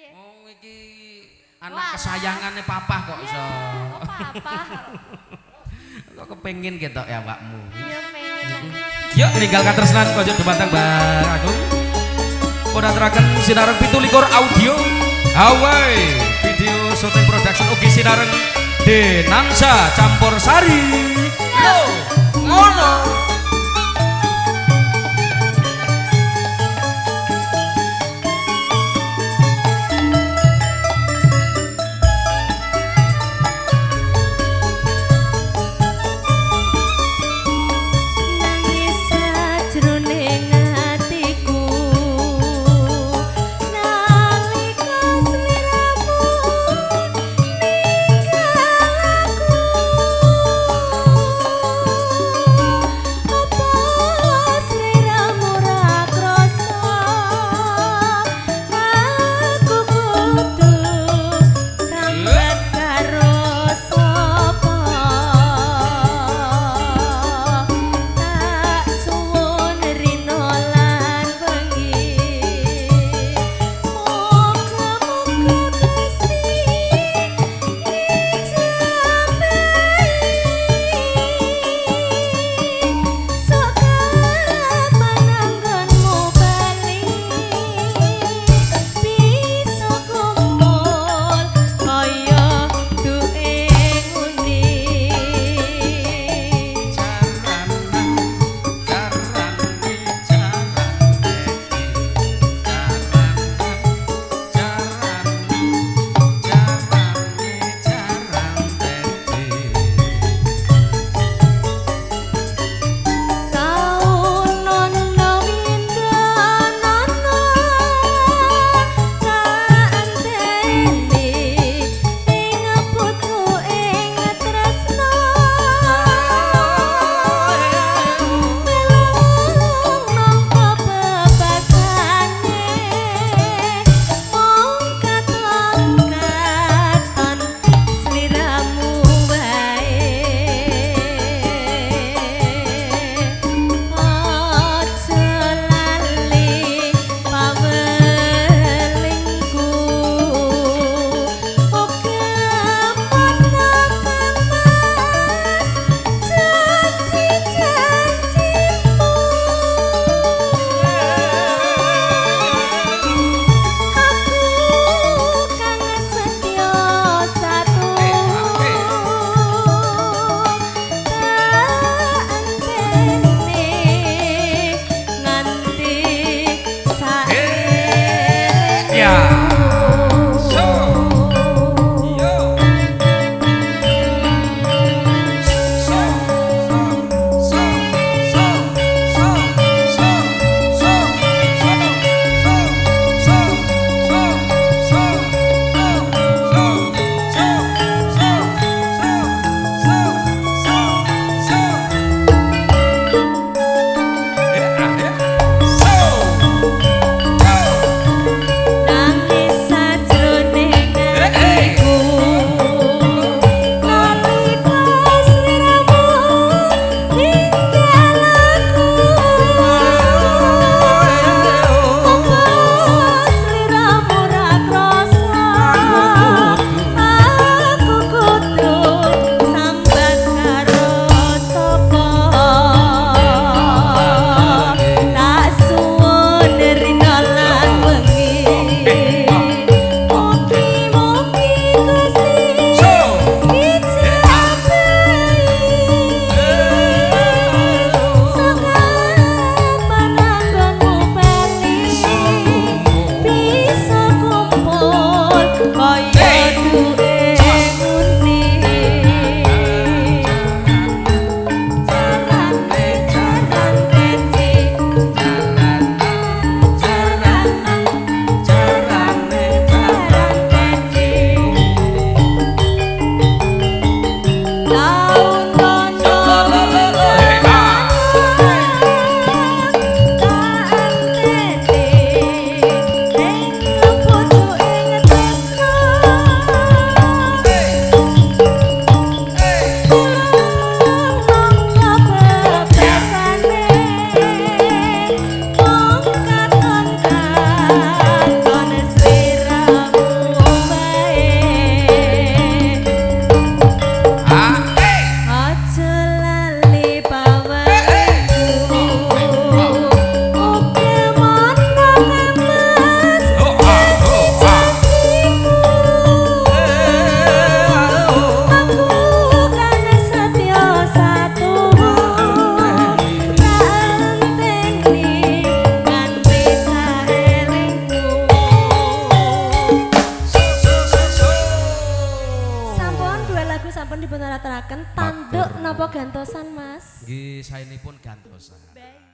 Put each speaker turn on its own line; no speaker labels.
Piye?
Oh, iki anak kesayangane papa kok iso.
Kok papa?
Kok kepengin ketok ya awakmu.
Iya pengen.
Yuk ninggal katresnan pojok dumateng Mbak Agung. Pun aturaken sinareng 27 audio Hawaii video syuting production ugi sinareng Denansa Campur Sari. Yo ngono.
Nangis sajroning atiku nalika sliramu ninggal aku. aturaken tanduk
Matur
napa gantosan, Mas?
Nggih, saenipun gantosan.
Baik.